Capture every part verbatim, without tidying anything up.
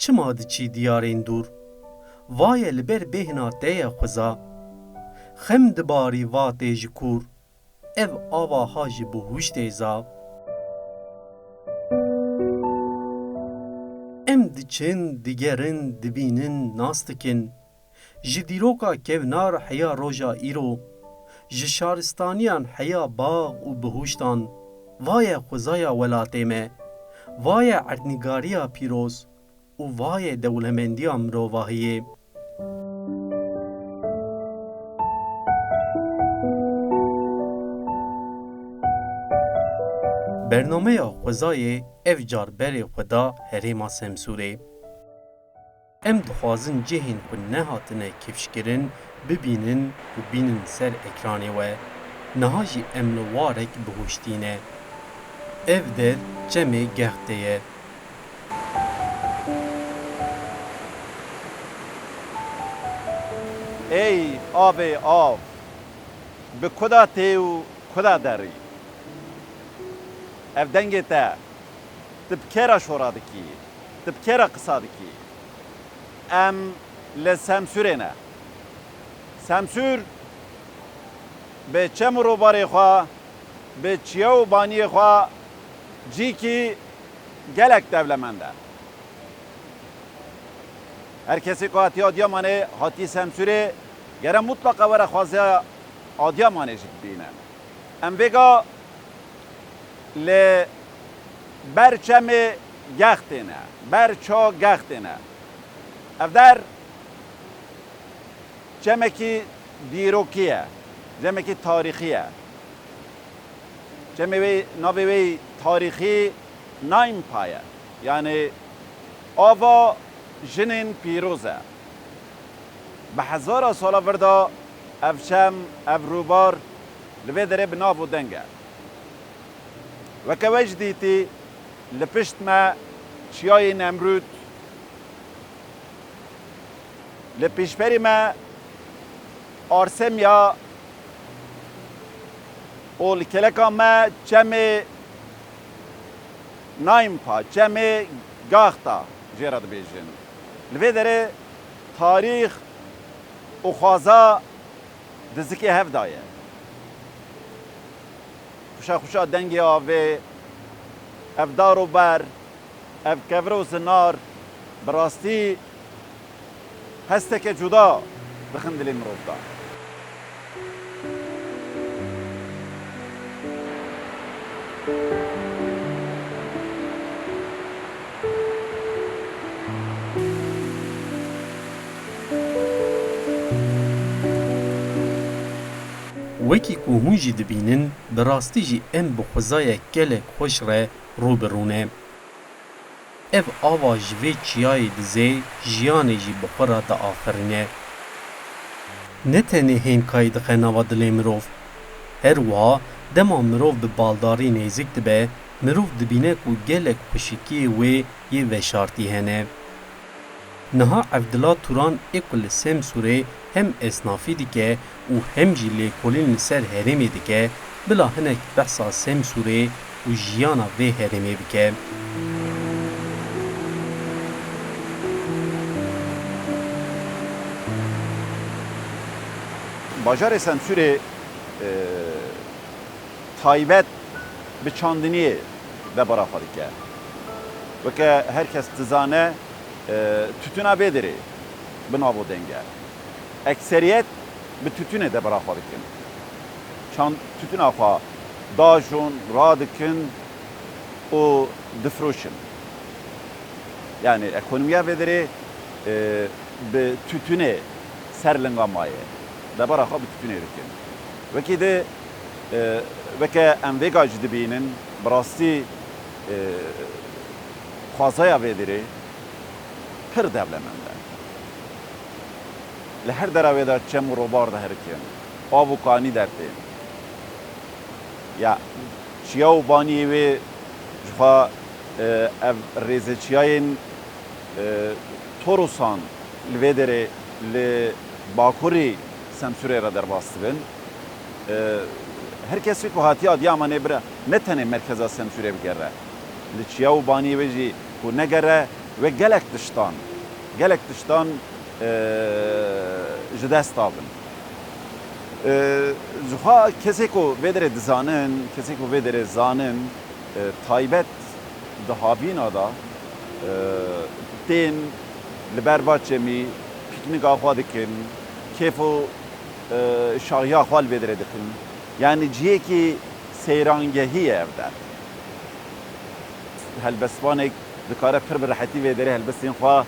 Çima diçî diyarên dûr? Vaye li ber bêhna te ye xuza. Xem dibarî va tê ji kûr. Ev ava ha ji bihuştê za. Em diçin, digerin, dibînin, nas dikin. Ji dîroka kevnar heya roja îro, ji şaristaniyan heya bax û bihuştan, vaye xwezaya welatê me, vaye erdnîgariya pîroz û vaye dewlemendiya mirovahiyê. Bernameya xwezayê ev car berê xwe da herêma Semsûrê. Em dixwazin cihên ku nehatine kifşkirin bibînin û bînin ser ekranê we. Niha jî em li warek bihuştî ne. Ev der çemê Gextê ye. Ey avê av, bi kuda tê û kuda derî? Ev dengê te, tu bi kê re şora dikî? Tu bi kê re qisa dikî? Em li Semsûrê ne. Semsûr bi çem û robarê xwe, bi çiya û baniyê xwe cîkî gelek dewlemend e. Her kesê ku hatiye Adiyamanê, hatiye Semsûrê, gere mutlaqa were xwaziya Adiyamanê jî bibîne. Em vêga li ber çemê Gextê ne, ber ça Gextê ne. Ev der çemekî dîrokî ye, çemekî tarîxî ye. Çemê wê, navê wê tarîxî Naimpa ye. Yanî ava jinên pîroz e. Bi hezara sala vir de ev çem, ev rûbar li vê derê bi nav û deng e. Weke we jî dîtî, li pişt me çiyayê Nemrûd, li pêşberî me Arsemya û li keleka me çemê Naimpa, çemê Gaxta jê re dibêjin. Li vê derê tarîx û xwaza di zikê hev de ye. Xuşa xuşa dengê avê, ev dar û ber, ev kevir û zinar, bi rastî hesteke cuda dixin dilê mirov de. Wekî ku hûn jî dibînin, bi rastî jî em bi xwezayek gelek xweş re rû bi rû ne. Ev ava ji vê çiyayê dizê, jiyanê jî bi xwe re diafirîne. Ne tenê hênkayî dixe nava dilê mirov. Her wiha dema mirov bi baldarî nêzik dibe, mirov dibîne ku gelek xweşikiyê wê yê veşartî hene. Niha Evdila Turan ê ku li Semsûrê hem esnafî dike û hem jî lêkolîn li ser herêmê dike, bila hinek behsa Semsûrê û jiyana vê herêmê bike. Bajarê Semsûrê, e, taybet bi çandiniyê debara xwe dike. Weke her kes dizane, e, tûtuna vê derê bi nav û deng e. Ekseriyet bi tûtunê debara xwe dikin. Çand tûtuna xwe dajon, radikin û difiroşin. Yani ekonomiya vê derê, e, bi tûtunê ser linga maye. Debara xwe bi tûtunê dikin. Wekî di, e, weke em vêga jî dibînin, bi rastî, e, xwazaya vê derê pir dewlemend e. Li her dera wê de çem û robar diherikin, av û kanî dertên. Ya çiya û baniyê wê ji xwe, e, ev rêzeçiyayên, e, Torusan li vê derê li bakurî Semsûrê re derbas dibin. E, her kesî ku hatiye Adiyamanê bira ne tenê merkeza Semsûrê bigere. Li çiya û baniyê wê jî ku negere, Wek gelek tiştan, gelek tiştan, e, ji dest dabin. E, ji xwe kesê ku vê derê dizanin, kesê ku vê derê zanin, e, taybet di havîna de, e, tên li ber va çemî pîknika xwe dikin, kêf û, e, şahiya xwe li vê derê dikin. Yanî cihekî seyrangehî ye ev der. Helbestvanek dikare pir bi rehetî vê derê helbestên xwe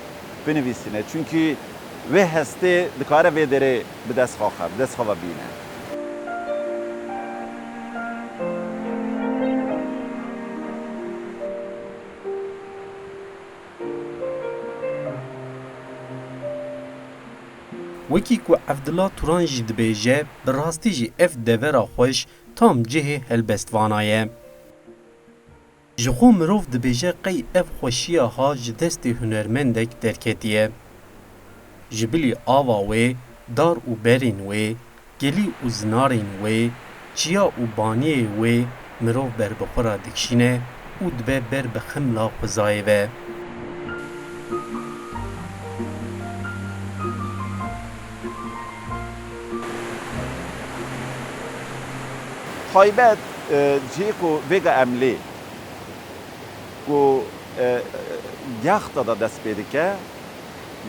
binivîsîne. Çunkî wê hestê dikare vê derê bi dest xwe xe, bi dest xwe ve bîne. Wekî ku Evdila Turan jî dibêje, bi rastî jî ev devera xweş tam cihê helbestvana ye. Ji xwe mirov dibêje qey ev xweşiya ha ji destê hunermendek derketiye. Ji bilî ava wê, dar û berên wê, gelî û zinarên wê, çiya û baniyê wê mirov ber bi xwe re dikişîne û dibe ber bi xemla xwezayê ve. Taybet, e, cihê ku vêga em lê, ku, e, Gexta de dest pê dike,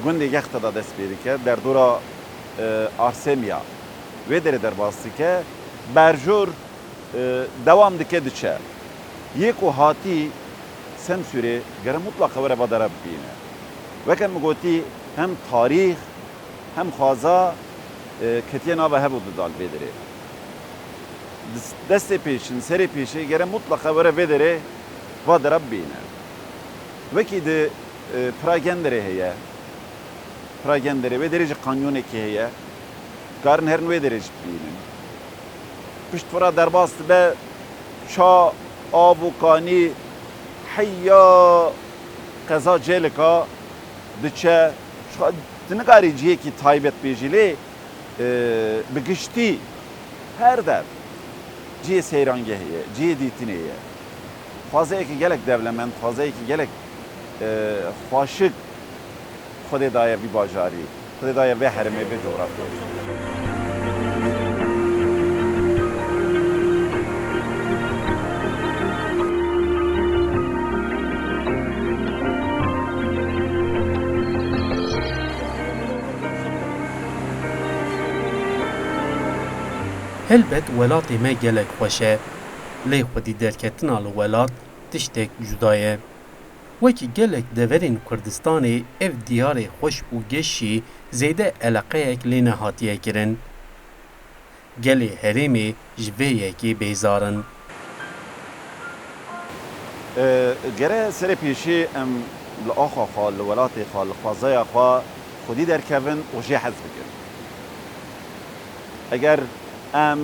gundê Gexta de dest pê dike, derdora, e, Arsemiya, wê derê derbas dike, berjor, e, dewam dike diçe. Yê ku hatî Semsûrê gere mutlaqa were va dere bibîne. Weke min gotî, hem tarîx, hem xwaza, e, ketiye nava hev û didal vê derê. Dis-, destê pêşin, serê pêşê gere mutlaqa were vê derê va dere bibîne. Wekî di, e, Pira Genderê heye. Pira Genderê, wê derê jî kanyonekê heye. Karin herin wê derê jî bibînin. Pişt fira derbas dibe ça, av û kanî heya qeza Cêlika diçe. Çi-, tu nikarî cihekî taybet bêjî lê, e, bi giştî her der cihê seyrangehê ye, cihê dîtinê ye. Xwazeyekî gelek dewlemend, xwazeyekî gelek, e, xweşik Xwedê daye vî bajarî, Xwedê daye vê herêmê, vê cografyayê. Helbet welatê me gelek xweş e, lê xwedî derketina li welat tiştek cuda ye. Wekî gelek deverên Kurdistanê ev diyarê xweş û geş jî zêde eleqeyek lê nehatiye kirin. Gelê herêmê ji vê yekê bêzar in. E, gere serê pêşî em li axa xwe, li welatê xwe, li xwezaya xwe xwedî derkevin û jê hez bikin. Eger em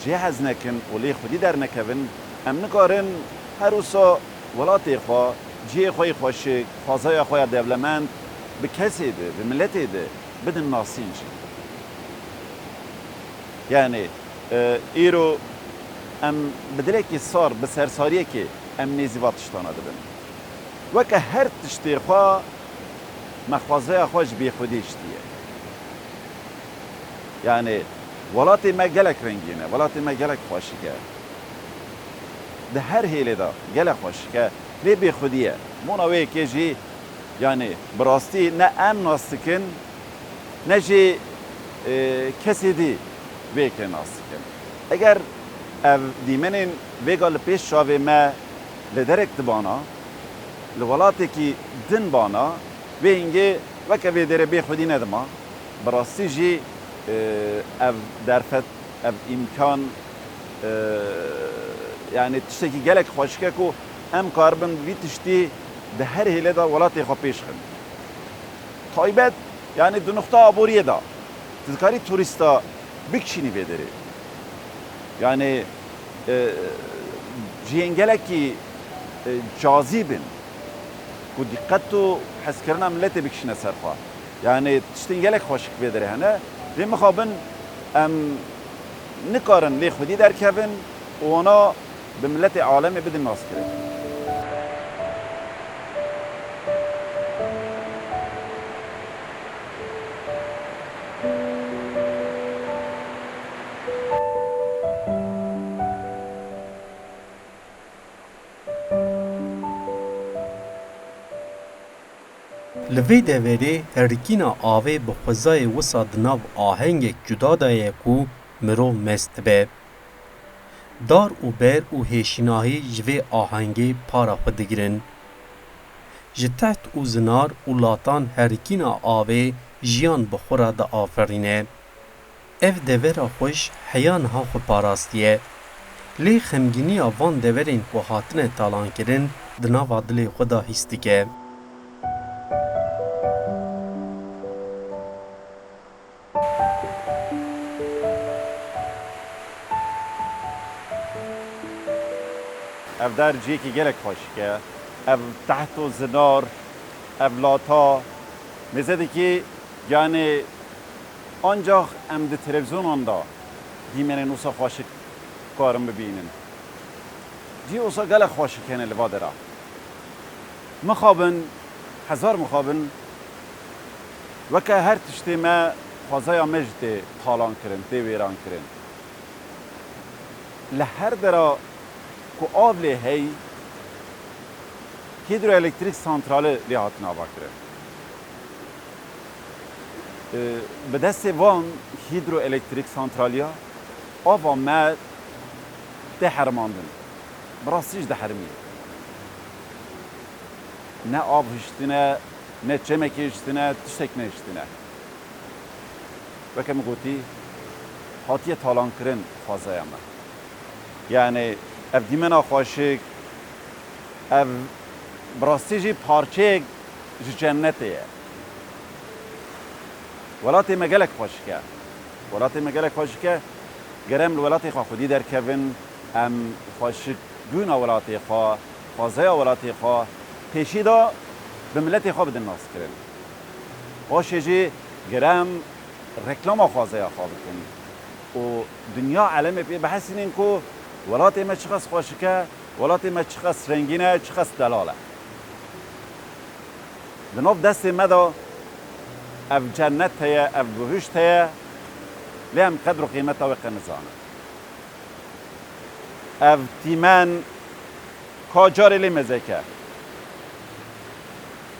jê hez nekin û lê xwedî dernekevin, em nikarin her wisa welatê xwe, cihê xwe yê xweşik, xwezaya xwe ya dewlemend bi kesê di, bi miletê di bidin nasîn jî. Yanî, e, îro em bi dilekî sar, bi sersariyekê em nêzî va tiştana dibin. Weke her tiştê xwe, me xwezaya xwe ji bêxwedî hiştiye. Yanî, welatê me gelek rengîn e, welatê me gelek xweşik e. Di her hêlê de gelek xweşik e, lê bêxwedî ye. Bona wê yekê jî, yanî, bi rastî ne em nas dikin, ne jî, e, kesê dî vê yekê nas dikin. Eger ev dîmenên vêga li pêş çavê me li derek dibana, li welatekî din bana, vê hingê weke vê derê bê xwedî nedima. Bi rastî jî, e, ev derfet, ev îmkan, e, yanî tiştekî gelek xweşik e ku em karibin vî tiştî di her hêlê de welatê xwe pêş xin. Taybet, yanî di nuqta aboriyê de tu dikarî turîsta bikişînî vê derê. Yanî, e, cihên gelekî, e, cazîb in ku dîqet û hezkirina miletê bikişîne ser xwe. Yanî tiştên gelek xweşik vê derê hene. Lê mixabin em nikarin lê xwedî derkevin û wana bi miletê alemê bidin naskirin. Li vê deverê herikîna avê bi xwezayê wisa di nav ahengek cuda de ye ku mirov mest dibe. Dar û ber û hêşînahî ji vê ahengê para xwe digirin. Ji teht û zinar û latan herikîna avê jiyan bi xwe re diaferîne. Ev devera xweş heya niha xwe parastiye. Lê xemgîniya van deverên ku hatine talankirin di nava dilê xwe de hîs dike. Ev der cihekî gelek xweşik e. Ev teht û zinar, ev lata, mêze dikî, yanî ancax em di televîzyonan de dîmenên wisa xweşik karin bibînin. Cihê wisa gelek xweşik hene li va dera. Mixabin, hezar mixabin, weke her tiştê me, xwezaya me jî tê talan kirin, tê wêran kirin. Li her dera ku av lê hey, hîdroelektrîk santralî lê hatin avakirin. Bi destê van hîdroelektrîk santraliya ava me tê herimandin. Bi rastî jî diherimî. Ne av hiştine, ne çemekê hiştine, tiştek nehiştine. Weke min gotî, hatiye talankirin xwezaya me. Yanî ev dîmena xweşik, ev bi rastî jî parçeyek ji cennetê ye. Welatê me gelek xweşik e. Welatê me gelek xweşik e. Ger em li welatê xwe xwedî derkevin, em xweşik bûna welatê xwe, xwezaya welatê xwe pêşî de bi miletê xwe bidin naskirin. Paşê jî ger em reklama xwezaya xwe bikin û dinya elemê pê bihesînin ku welatê me çiqas xweşik e, welatê me çiqas rengîn e, çiqas delal e. Di nav destê me de ev cennet heye, ev bihişt heye, lê em qedr û qîmeta wê qe nizanin. Ev tîmen ka carê lê mezek e.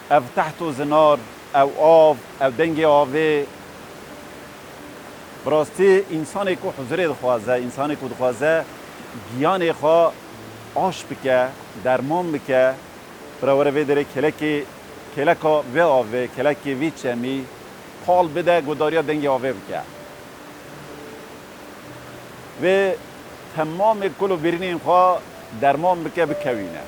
Ev teht û zinar, ew av, ew dengê avê. Bi rastî, însanê ku huzurê dixwaze, însanê ku dixwaze giyanê xwe aş bike, derman bike, bira were vê derê kelekê, keleka vê avê, kelekê vî çemî pal bide, godariya dengê avê bike. Vê temamê kul û birînên xwe derman bike, bikewîne.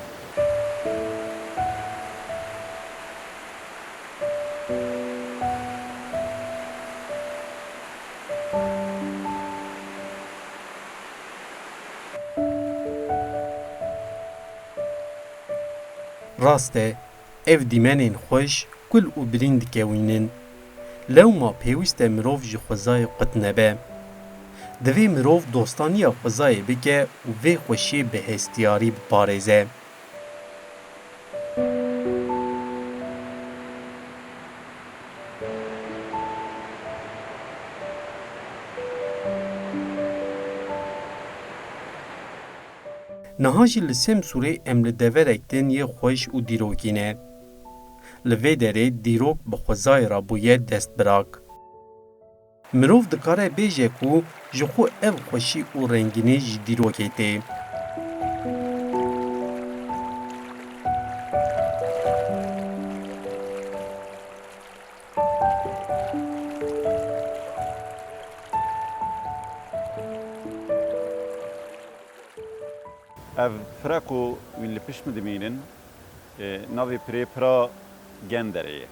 Rast e, ev dîmenên xweş kul û birîn dikewînin. Lewma pêwîst e mirov ji xwezayê qut nebe. Divê mirov dostaniya xwezayê bike û vê xweşiyê bi hestiyarî biparêze. Niha jî li Semsûrê em li deverek din yê xweş û dîrokî ne. Li vê derê dîrok bi xwezayê re bûye destbirak. Mirov dikare bêje ku ji xwe ev xweşî û rengînî ji dîrokê tê. Ev pira ku wîn li pişt min dimînin, e, navê pirê pira Genderê ye.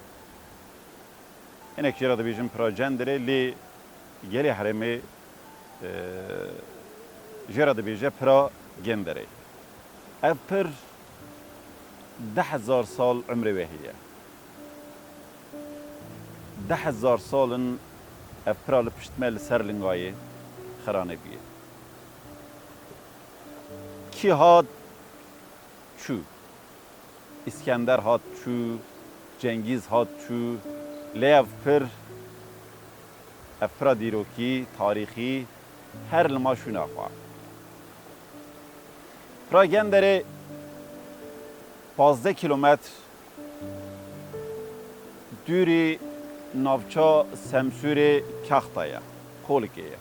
Hinek jê re dibêjin pira Cenderê, lê gelê herêmê, e, jê re dibêje pira Genderê. Ev pir du hezar sal umrê wê heye. Du hezar sal in ev pira li pişt me li ser lingayê xeranê bûye. Kî hat çû? Îskender hat çû, Cengîz hat çû, lê ev pir, ev pira dîrokî, tarîxî, her li ma şûna xwe. Pira Genderê pazdeh kîlometr Dûrî navça Semsûrê Kexta ye, Kolikê ye.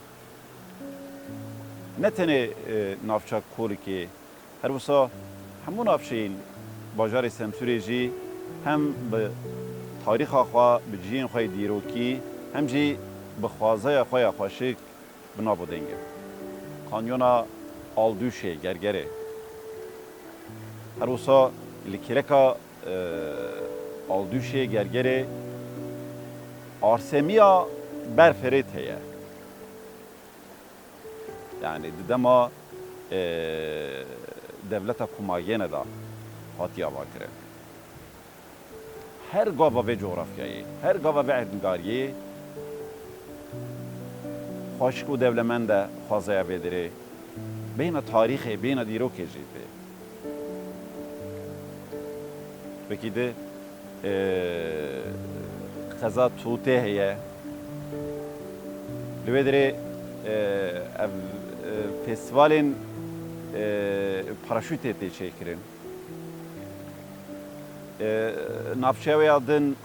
Ne tenê, e, navça Kolikê, her wisa hemû navçeyên bajarê Semsûrê jî hem bi tarîxa xwe, bi cihên xwe yê dîrokî, hem jî bi xwazaya xwe ya xweşik bi nav û deng e. Kanyona Aldûşê, Gergerê. Her wisa li kêleka, e, Aldûşê, Gergerê arsemiya berfê rêt heye. Yani di dema, e, dewleta Komagene de hatiye avakirin. Her gava vê coğrafyayê, her gava vê erdnîgariyê xweşik û dewlemend e, xwazaya vê dirê bêhna tarîxê, bêhna dîrokê jî tê. Wekî di, e, qeza Tûtê heye. Li wê dirê, e, ev, e, festîvalên, e, paraşûtê tê çêkirin. E, navçeya wê ya din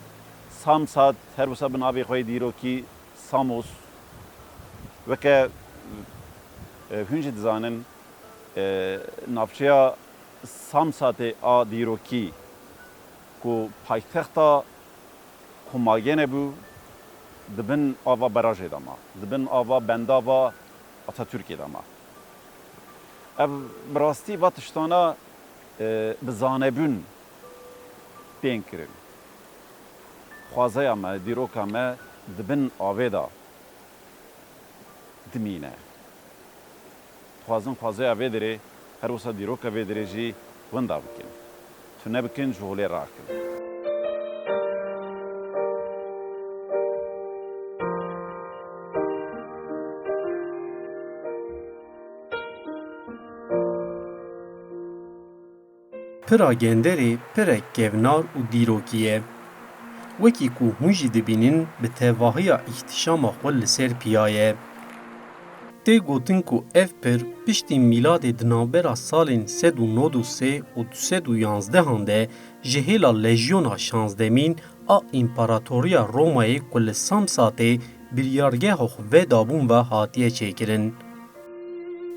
Samsat, her wisa bi navê xwe yê dîrokî Samos. Weke, e, hûn jî dizanin, e, navçeya Samsatê a dîrokî ku paytexta Komagene bû, di bin ava barajê de ma, di bin ava bendava Atatürkê de ma. Ev bi rastî va tiştana, e, bi zanebûn tên kirin. Xwazeya me, dîroka me di bin avê de dimîne. Dixwazin xwazeya vê derê, her wisa dîroka vê derê jî winda bikin. Tune bikin, ji holê rakin. Pira Genderê pirek kevnar û dîrokî ye. Wekî ku hûn jî dibînin, bi tevahiya îhtîşama xwe li ser piya ye. Tê gotin ku ev pir piştî mîladê di navbera salên sed û nod û sê û du sed û yanzdehan de ji hêla lejyona şazdemîn a Împaratoriya Romayê ku li Samsatê biryargeha xwe vedabûn ve hatiye çêkirin.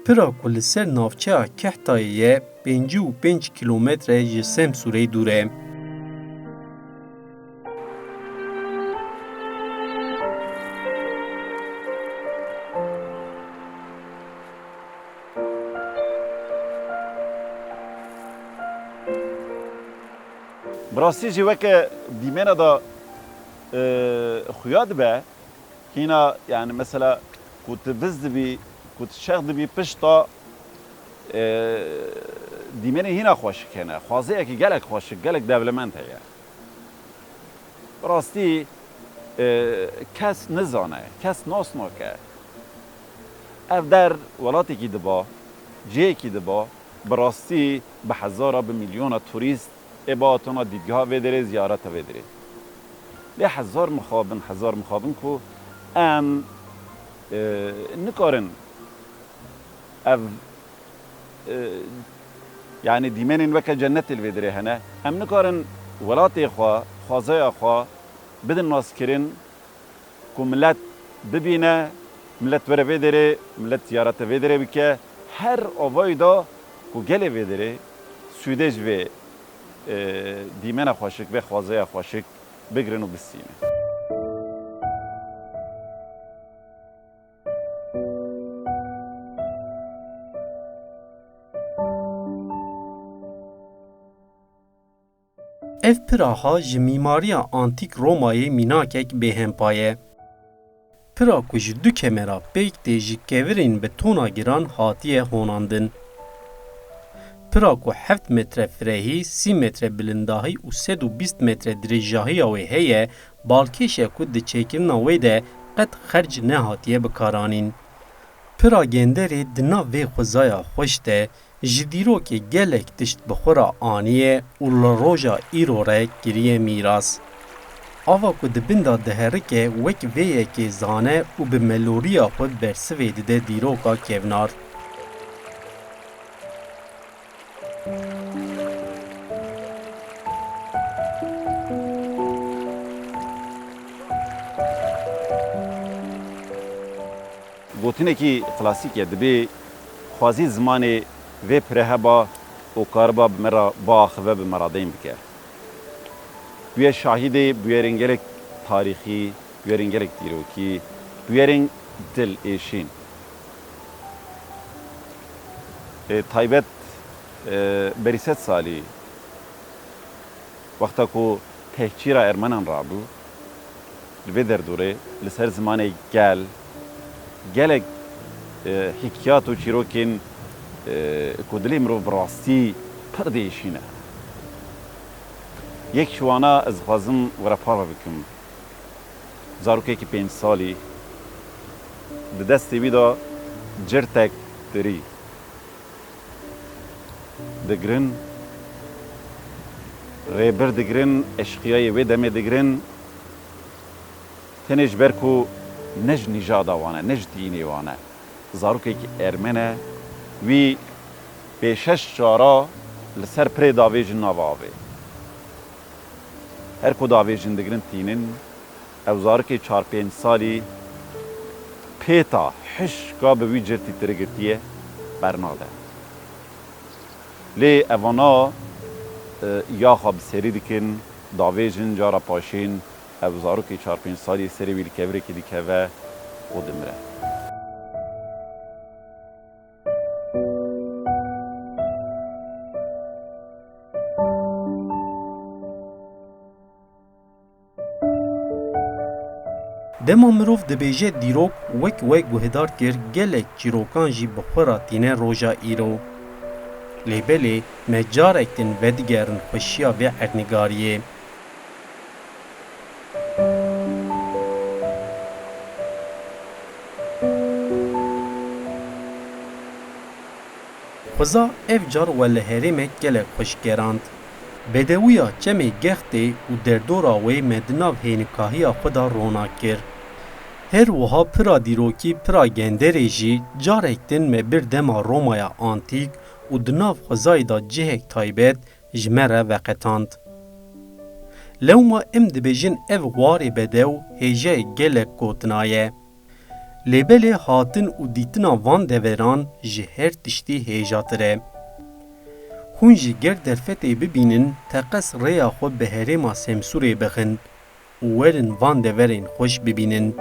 Pira ku li ser navçeya Kehtayê ye, pêncî û pênc kîlometre ji Semsûrê dûr e. Bi rastî jî weke dîmena de, e, xuya dibe, hîna, yani mesela ku tu viz dibî, ku tu şex dibî pişta, e, dîmenê hîna xweşik hene. Xwazeyekî gelek xweşik, gelek dewlemend heye. Bi rastî, e, kes nizane, kes nas nake. Ev der welatekî diba, cihekî diba, bi rastî bi hezara, bi milyona turîst ê bihatana dîtgeha vê derê, ziyareta vê derê. Lê hezar mixabin, hezar mixabin ku em, e, nikarin ev, e, yani dîmenên weke cennetê li vê derê hene. Em nikarin welatê xwe, xwazaya xwe bidin naskirin ku millet bibîne, millet were vê derê, millet ziyarete vê derê bike. Her avayî da ku gelê vê derê sûdê ji vê, e, dîmena xweşik, vê xwazaya xweşik bigrin û bistînin. Ev pira ha ji mîmariya antîk Romayê mînakek bêhempa ye. Pira ku ji du kemera pêk tê, ji kevirên betona giran hatiye honandin. Pira ku heft metre firehî, sî metre bilindahî û sed û bîst metre dirêjahiya wê heye, balkêş e ku di çêkirina wê de qet xerc nehatiye bikaranîn. Pira Genderê di nav vê xwezaya xweş de ji dîrokê gelek tişt bi xwe re aniye û li roja îro re kiriye mîras. Ava ku di bin de diherike wek vê yekê zane û bi meloriya xwe bersivê dide dîroka kevnar. Gotinekî klasîk e, dibê xwezî zimanê vê pire heba û kariba bi me re biaxive, bi me re deyn bike. Tu yê şahidê bûyerên gelek tarîxî, bûyerên gelek dîrokî, bûyerên dilêşîn. Ê, taybet, e, berî sed salî, wexta ku tehcîra ermenan rabû, li vê derdorê li ser zimanê gel, gelek, e, hîkiyat û çîrokên, e, ku dilê mirov bi rastî pir diêşîne. Yek ji wana ez dixwazim we re parve bikim. Zarokekî pênc salî di destê wî de cirtek tirî digirin, rêbir digirin, eşqiyayê wê demê digirin. Tenê ji ber ku ne ji nîjada wan e, ne ji dînê wan e, zarokekî ermen e, wî pê şeş cara li ser pirê davêjin nava avê. Her ku davêjin digirin tînin, ew zarikê çar pênc salî pêta hişka bi wî cirtî tiri girtiye, bernade. Lê evana, e, ya xwe bi serî dikin, davêjin, cara paşîn ev zarokê çar pênc salî serê wî li kevirêkê dikeve û dimire. Dema mirov dibêje dîrok, wek we guhdar kir, gelek çîrokan jî bi xwe re tîne roja îro. Lê belê me carek din vedigerin xweşiya vê erdnigariyê. Xweza ev car we li herêmek gelek xweş gerand. Bedewiya çemê Gextê û derdora wê me di nav hênikahiya xwe de ronak kir. Her wiha pira dîrokî, pira genderê jî carek din me bir dema Romaya Antîk û di nav xwezayê de cihek taybet ji me re veqetand. Lewma em dibêjin ev warê bedew hêjayek gelek gotina ye. Lê belê hatin û dîtina van deveran ji her tiştî hêjatir e. Hûn jî ger derfetê bibînin, teqez rêya xwe bi herêma Semsûrê bixin û werin van deverên xweş bibînin.